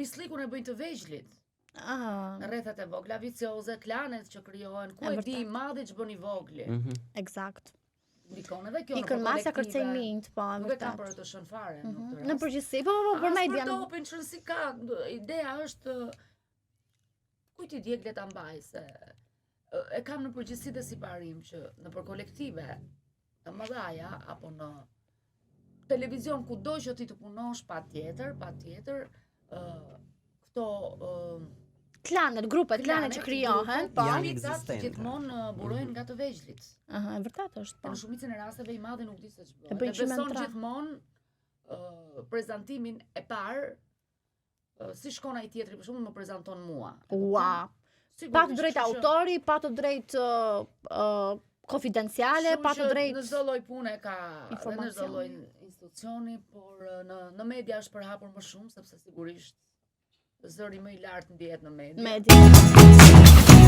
Pisllikun e bëjnë të vegjlit. Ah. Rrethet e vogla vicioze, klanet që krijohen, ku e, e di i madhi ç'bën i vogli. Mm -hmm. Eksakt. Ndikon edhe kjo në Ikën macja kërcejnë minjtë, po, Nuk e kam për të shën fare, mm -hmm. në Në përgjithësi, po, po, po, për media. As për topin, ç'rëndësi ka, ideja është kujt i djeg le ta mbajë se e kam në përgjithësi dhe si parim që nëpër kolektive të mëdhaja apo në televizion kudo që ti të punosh patjetër, patjetër ë këto ë klanet, grupet, klanet që krijohen, po janë ekzistente. Gjithmonë burojnë mm -hmm. nga të vegjlit. Aha, e vërtetë është. Po. Në shumicën e rasteve i madhi nuk di se ç'bën. E beson gjithmonë uh, prezantimin e parë si shkon ai tjetri për shembull më prezanton mua. Ua. Pa të drejtë autori, pa të drejtë uh, uh, konfidenciale, pa të drejtë në çdo lloj pune ka dhe në çdo lloj institucioni, por në në media është përhapur më shumë sepse sigurisht zëri më i lartë ndihet në media. Media.